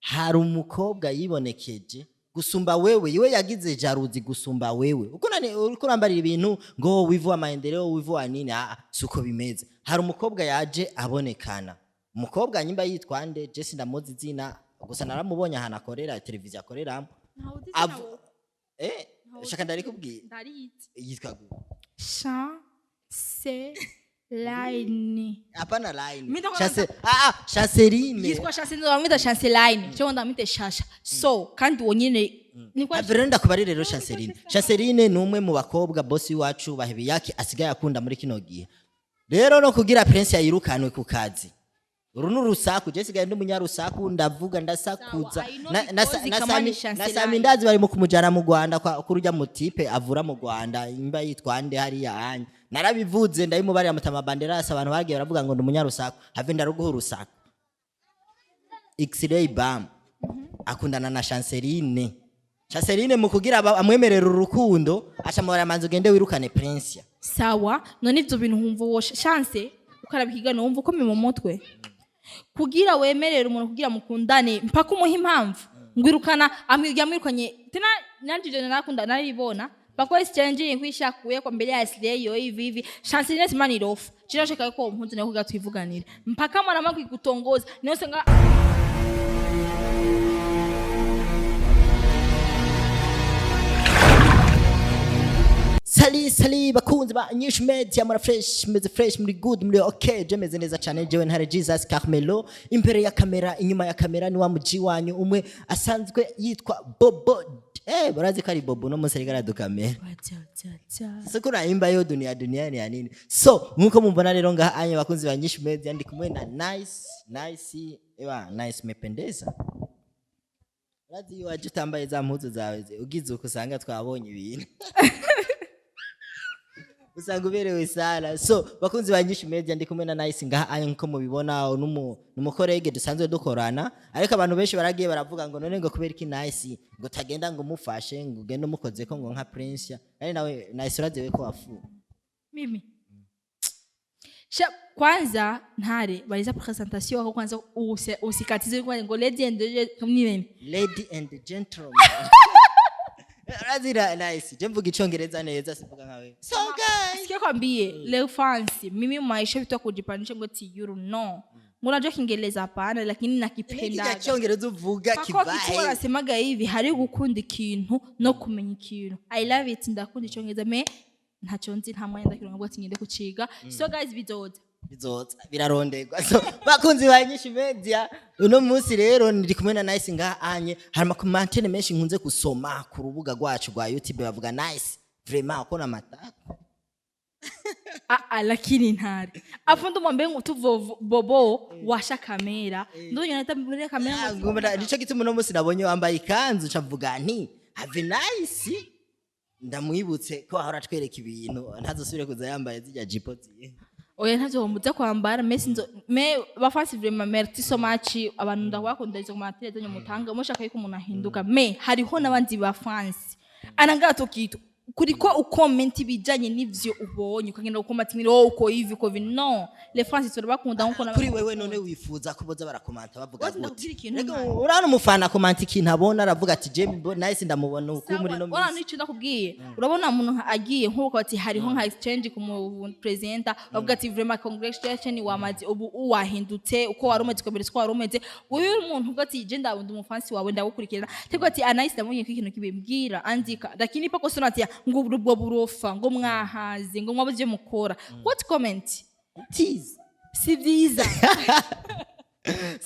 Hari umukobwa yibonekeje gusumba wewe, iwe yagize jalousie gusumba wewe. Uko nani uriko urambarira ibintu ngo wivu amaendeleo, wivu wa nini? Ah, suko bimeze. Hari umukobwa yaje abonekana, umukobwa nyimba yitwa nde, je sindamuzi izina, gusa naramubonye ahantu akorera, televiziyo akoreramo. Shaka ndarikubwira. Ndarizi. Yitwa gute? Chance line. Hapana, line. Mimi ndakora. Chance, ah ah, Chanceline. Yitwa Chance, bamwita Chance line cyo ndamwite Shasha, so kandi uwo nyene ni kwa. Rero ndakubari rero, Chanceline, Chanceline ni umwe mu bakobwa bosi wacu Bahebiyaki asigaye akunda muri kino gihe. Rero no kugira Prince yayirukanwe ku kazi, uru ni urusaku. Je sigaye ndi umunyarusaku, ndavuga, ndasakuza. Sawa, I know because Na kama Sami ni na Chanceline. Sami ndazi barimo kumujana mu Rwanda kwa kurujya mu type avura mu Rwanda, imba yitwa nde hariya anya. Narabivuze, ndabimubarira mutama banderasi, abantu bagiye baravuga ngo ndi umunyarusaku. Have ndaruguha urusaku. X-ray bam akundana na Chanceline. Chanceline mu kugira amwemerera urukundo aca mubara: "Manzi ugende wirukane Prince." Sawa, none ivyo bintu wumva wo Chance ukaraba ikiganiro, wumva ukomeye mu mutwe kugira wemerere umuntu kugira mukundane mpaka umuha impamvu ngwirukana yamwirukanye tena. Nanje ivyo narakunda, naribona bako exchange kwishakuye kwa mbere ya Slay yo hivi hivi. Chance ni simani rofu chino shaka ko mpunzi nayo kugira twivuganire mpaka mwana kwikutongoza niyo senga. Salut salut bakunzi ba Nyinshi Media, mura fresh, meze fresh, muri good, muri okay? Je meze neza cyane. Jewe Ntare Jesus Carmelo imbere ya kamera, inyuma ya kamera ni wa muji wanyu umwe asanzwe yitwa Bobo. Barazi ko ari Bobo no munsi ariko aradukamera. Siko naimba yo dunia dunia ni ya nini. So nkuko mubona rero ngaha anya, bakunzi ba Nyinshi Media, ndi kumwe na Nice. Nice, ewa Nice, mependeza. Urazi iyo waje utambaye za mpuzu zawe, ugize uko usanga twabonye ibintu, usanga uberewe sana. So bakunzi ba Nyinshi Media, ndi kumwe na Nice ngaha anya nkuko mubibona, numu collègue dusanzwe dukorana. Ariko abantu benshi baragiye baravuga ngo none ngo kubera iki Nice ngo tagenda ngo umufashe, ngo ugende umukoze ko ngo nka Prince? Ari nawe Nice, uraziwe ko wafu Mimi Sha, kwanza Ntare baliza présentation wako kwanza, usikatize kwanza ngo lady and nini. Lady and gentleman. Urazi Nice, je mvuga icongereza neza, sivuga nkawe. So guys, Sikia kwambie, leo fancy mimi maisha vitu ya kujipanisha ngo tiyuru no ngo unajua Kiingereza, hapana, lakini nakipenda. Cyongereza uvuga Pako kitu kivahe. Wanasemaga hivi, hari gukunda ikintu no kumenya ikintu. I love it, ndakunda icongereza, mais ntacyo nzi, nta mwanya ndakironka ngo ati ngende kuciga. So guys, bizoza. Bizoza, birarondegwa. So bakunzi ba Nyinshi Media, uno munsi rero ndi kumwe na Nice ngaha anye. Hari ama commentaires menshi nkunze gusoma ku rubuga rwacu rwa YouTube, bavuga Nice vraiment uko na matako. Ah, ah, lakini Ntare afundi umwambie ngo tu bobo washa kamera ndo nyana muri kamera Ah, ngo nico gituma uno munsi nabonye wambaye ikanzu nca mvuga nti have Nice ndamwibutse ko ahora atwereka ibintu, ntazosubire kuza yambaye zirya jipo ziwe. Oya, ntavyo muza kwambara, mais sinzo, mais bafasi vraiment merci so much. Abantu ndabakunda, izo commentaires zanyu mutanga mushaka yuko umuntu ahinduka, mais hariho n'abandi ba fans anagato kitu kuriko ukomenta ibijanye n'ivyo ubonye, ukagenda gukomata ngo uko hivi, uko hivi. No, les fans turabakunda nkuko Kuri wewe none wifuza ko boza barakomanta bavuga Wowe gute? ndakubwira ikintu, Rega, mwana. urabona umufana akomanta ikintu abona, aravuga ati je Nice ndamubona uku muri no Urabona minsi. n'icyo ndakubwiye, urabona umuntu agiye nk'uko ati hariho nka exchange ku mu presenter, bavuga ati vraiment congratulation, wamaze ubu wahindutse, uko wari umeze ukambere uko wari umeze. Uyu umuntu uvuga ati je ndabunda umufansi wawe, ndagukurikirana, tebwo ati Anais ndabonye ko ikintu kibimbwira andika, lakini pako sona ati ngo ubwo burofa, ngo mwahaze, ngo mwabuze ibyo mukora. What comment? Tease. Si byiza.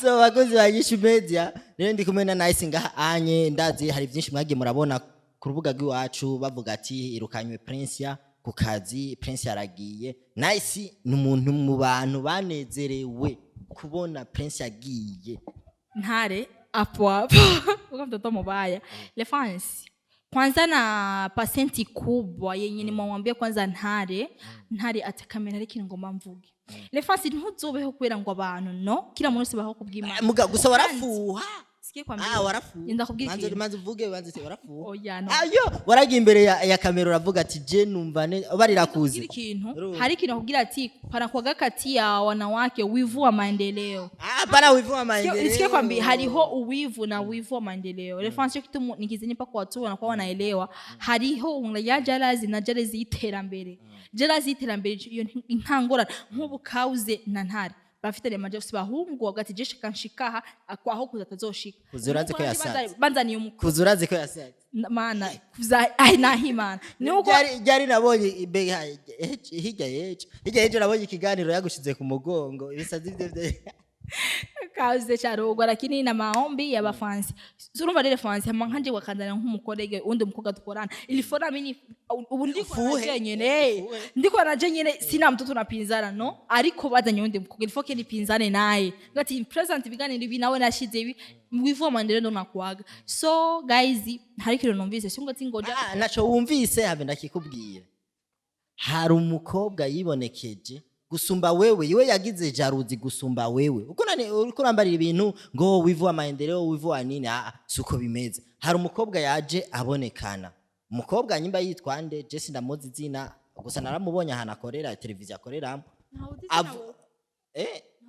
So bakozi ba Nyinshi Media rero, ndi kumwe na Nice ngaha anye. Ndazi hari byinshi mwagiye murabona ku rubuga rw'iwacu, bavuga ati irukanywe Prince ku kazi, Prince yaragiye. Nice ni umuntu mu bantu banezerewe kubona Prince yagiye. Ntare, hapo hapo uko mtoto mubaya. Les fans kwanza na pasenti kubwa yenye nimwambia kwanza Ntare, Ntare ati kamera ariko ngomba mvuge. Les fans, ntuzobeho kubera ngo abantu, no kila muntu wese baho kubw'Imana. Muga gusa warafuha. Sikie kwambia. Ah, warafuwe. Ndakubwira Manze ikintu. manze uvuge, manze se warafuwe. Oya, no. Ayo, waragiye imbere ya kamera uravuga ati je numva ne barirakuze. Ndakubwira ikintu. Urumva. Hari ikintu akubwira ati panakuwaga kati ya wanawake wivu wa maendeleo. Ah, pana wivu wa maendeleo. Sikia kwambi hariho uwivu na wivu wa maendeleo. Reference cyo kitu nikizini pa kwa watu wanakuwa wanaelewa. Hariho ya jealousy na jealousy y'iterambere. Jealousy y'iterambere iyo ntangora nk'ubu kauze na Ntare. Bafite amajealousy bahungu bagati jeshe kanshikaha akwaho kuza atazoshika. Kuza urazi ko yasaze. Banzaniye umukuru Kuza urazi ko yasaze. Mana kuza ai nahimana. Nuko Ryari nabonye hirya y'ejo. Hirya y'ejo nabonye ikiganiro yagushize ku mugongo. Ibisazi byo byo. Kaze charogwa, lakini na maombi ya bafansi. Urumva rero fansi hama nkanje wakandana nk'umucollègue undi mukobwa dukorana ilifora mini ubu ndiko na Ufuhe. je nyene, ndiko na je nyene, sina mtoto napinzana no, ariko bazanye undi mukobwa il faut que nipinzane naye ngati present ibiganiro ibi nawe nashize ibi wivu wa maendeleo ndo nakuaga. So guys, hari kintu numvise singo ati ngoja. Ah, naco wumvise, habe ndakikubwira. Hari umukobwa yibonekeje gusumba wewe, iwe yagize jalousie gusumba wewe. Uko nani uriko urambarira ibintu ngo wivu wa maendeleo, wivu wa nini? Ah, suko bimeze. Hari umukobwa yaje abonekana. Umukobwa nyimba yitwa nde? Je sindamuzi izina, gusa naramubonye ahantu akorera televiziyo akoreramo.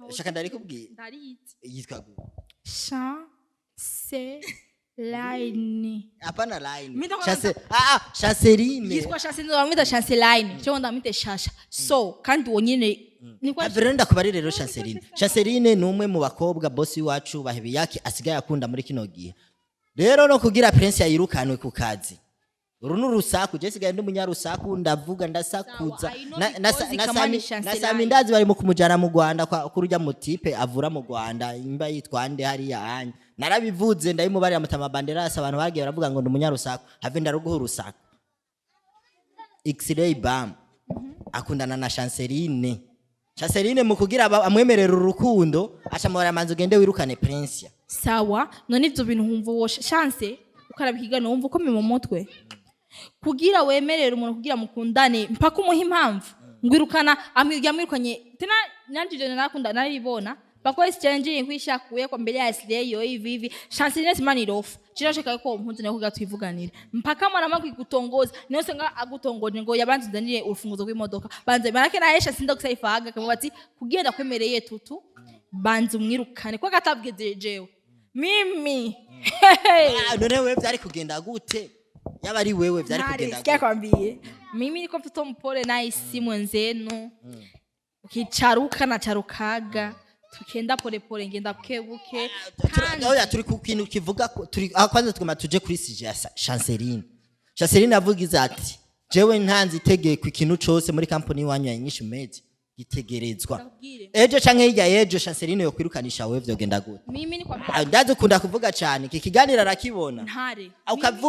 Shaka ndarikubwira. Ndarizi. Yitwa gute? Chanceline. Hapana, line. Mimi ndakora. Chance, ah ah, Chanceline. Yitwa Chance, bamwita Chanceline cyo ndamwite Shasha. So kandi uwo nyene ni kwa Rero ndakubari rero Chanceline. Chanceline ni umwe mu bakobwa bosi wacu Bahebiyaki asigaye akunda muri kino gihe. Rero no kugira Prince yayirukanwe ku kazi. Uru ni urusaku, je sigaye ndi umunyarusaku, ndavuga ndasakuza. Sawa, I know because Na kama Sami ni na Chanceline. Sami ndazi barimo kumujana mu Rwanda kwa kurujya mu type avura mu Rwanda imba yitwa nde hariya anya. Narabivuze ndabimubarira mutama banderasi, abantu bagiye baravuga ngo ndi umunyarusaku. Have ndaruguha urusaku. X-ray bam. Akundana na Chanceline. Chanceline mu kugira amwemerera urukundo aca mubara manzi ugende wirukane Prince. Sawa, none ivyo bintu wumva wo chance ukaraba ikiganiro wumva ukomeye mu mutwe kugira wemerere umuntu kugira mukundane mpaka umuha impamvu ngwirukana yamwirukanye tena nanje ivyo narakunda naribona bako exchange nkwishakuye kwa mbere ya Slay hivi hivi Chance simani rofu kirashaka ko mpunzi nayo kugira twivuganire mpaka mwana kwigutongoza niyo senga agutongoje ngo yabanze nzanire urufunguzo rw'imodoka banze marake naye sinda kusaifaga kamwe bati kugenda kwemereye tutu banze umwirukane kwa katabwize jewe mimi. Ah, none wewe vyari kugenda gute? Yaba ari wewe vyari Ntare, kugenda sikia gute? kwambie mimi niko mtoto mpole nice mwenzenu ukicharuka na charukaga tukenda polepole ngenda buke buke. Kandi Oya, turi ku kintu kivuga ko turi ah, kwanza tugoma tuje kuri sujet ya Chanceline. Chanceline avugize ati jewe ntanze itegeko, ikintu cose muri company wanyu ya Inyishu Media gitegerezwa. Ndakubwire. Ejo canke hirya y'ejo Chanceline yo kwirukanisha wewe vyogenda gute? Mimi ni kwambia. Ah, ndazi ukunda kuvuga cane, iki kiganiro arakibona. Ntare.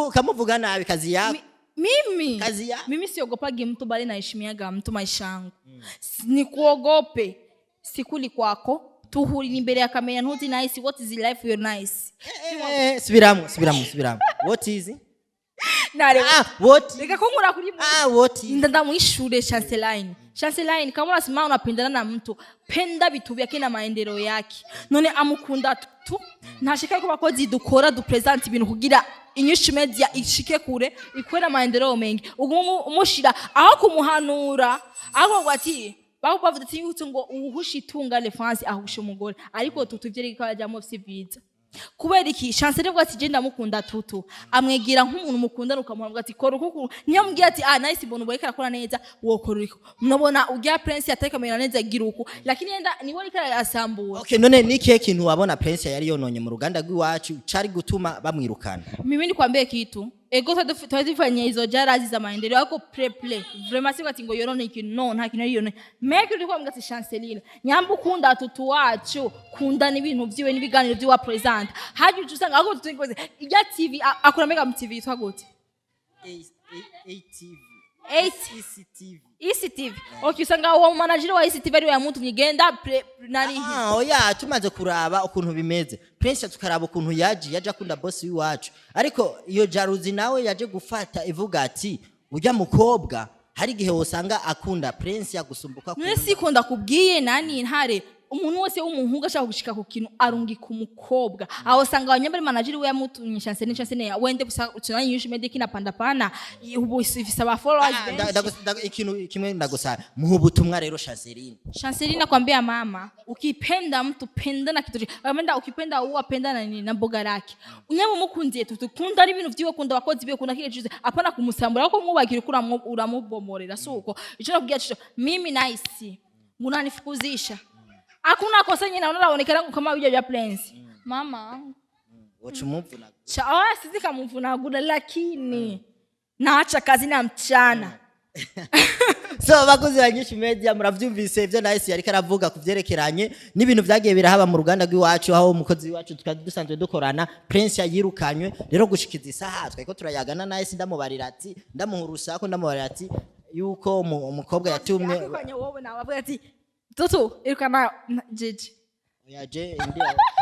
Ukamuvuga nabi kazi yako. Mimi Kazi ya mimi siogopagi mtu bali naheshimiaga mtu maisha yangu. Nikuogope sikuli kwako tuhurira imbere ya kamera ntuzi nice what is life you're nice. Eh, subiramo, subiramo, subiramo. What is? Nare. Ah, what? Reka kunkura kuri Ah, what is? Ndamwishure Chanceline. Chanceline, kama unasema unapendana na mtu, penda vitu vyake na maendeleo yake. None amukunda tu ntashika ko bakozi dukora dupresent ibintu kugira Inyishu Media ishike kure ikwera maendeleo mengi ugumu umushira aho kumuhanura aho ngo ati baho bavuze ati yutse ngo uwuhusha itunga le France ahusha umugore, ariko tutu ivyo ko ajamo si vyiza. Kubera iki? Chance rero ati je ndamukunda tutu amwegira nk'umuntu mukundana ukamuha ati kora uku, niyo mubwira ati ah nice mbona uboye karakora neza wokora uriko mnabona urya Prince ateka mera neza gira uku, lakini yenda niwe ariko arasambura. Okay, none ni ikihe kintu wabona Prince yari yononye mu ruganda rw'iwacu cari gutuma bamwirukana? Mimi nikwambie kitu, ego twazifanya izo jealousy za maendeleo yako pre play vraiment si ati ngo yorone ikintu no nta kintu yonone meke uri kwambwa ati Chanceline nyamba ukunda tutu wacu kunda n'ibintu vyiwe n'ibiganiro vyiwa present haje uca usanga ahubwo tutingoze ijya TV akora mega mu TV yitwa gute? ATV. 8 ECTV. ECTV. Okay, usanga uwo manager wa ECTV ariwe yamutumye genda pre nari. Ah, oya, tumaze kuraba ukuntu bimeze Prince, tukaraba ukuntu yaje akunda boss w'iwacu, ariko iyo jalousie nawe yaje gufata ivuga ati ujya mukobwa hari igihe wosanga akunda Prince yagusumbuka. None sikunda kubwiye nani ntare. Umuntu wese w'umuhungu ashaka gushika ku kintu arungika umukobwa. Aho usanga abanyambari manager we yamutumye Chanceline. Chanceline wende gusa tunanye Inyishu Media kinapanda pana, ubu ifise aba followers benshi. Ikintu kimwe ndagusaba, muhe ubutumwa rero Chanceline. Chanceline, nakwambia mama, ukipenda mtu penda na kitu, penda ukipenda uwa penda na nini na mboga lake. Unyama umukunziye tutukunda n'ibintu vyiwe, kunda abakozi biwe, kunda kile cyose, apana kumusambura ko mwubakira uramubomorera suko. Ico nakubwira cyo, mimi nice unanifukuzisha, hakuna kosa nyina unaonekana kama vile vya plans mama. Woca umuvuna. Cha ah, sizi kamvunagura, lakini naacha kazi na mchana. So bakozi ba Nyinshi Media, muravyumvise ivyo Nice yariko aravuga ku vyerekeranye n'ibintu vyagiye birahaba mu ruganda rw'iwacu, aho umukozi wacu twari dusanzwe dukorana Prince yirukanywe. Rero gushikiza isaha twariko turayagana Nice, ndamubarira ati ndamuhurusa ko ndamubarira ati yuko umukobwa yatumwe. Akwirukanye wowe nawe avuga ati toto irukana jeje. Yaje indi.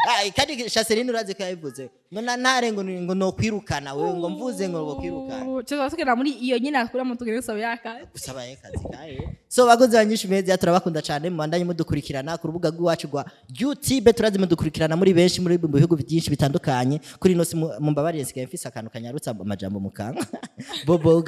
Ah, kandi Chanceline urazi ko yabivuze ngo na ntare ngo no kwirukana wewe, ngo mvuze ngo kwirukana. Tuba tugera muri iyo nyine akuramo tugere gusaba yaka. Gusaba akazi kaye. So bakozi ba Nyinshi Media, turabakunda cyane, mubandanye mudukurikirana ku rubuga rw'iwacu rwa YouTube. Turazi mudukurikirana muri benshi muri mu bihugu byinshi bitandukanye kuri ino si. Mumbabarire, nsigaye mfise akantu kanyarutsa amajambo mu kanwa. Bobo.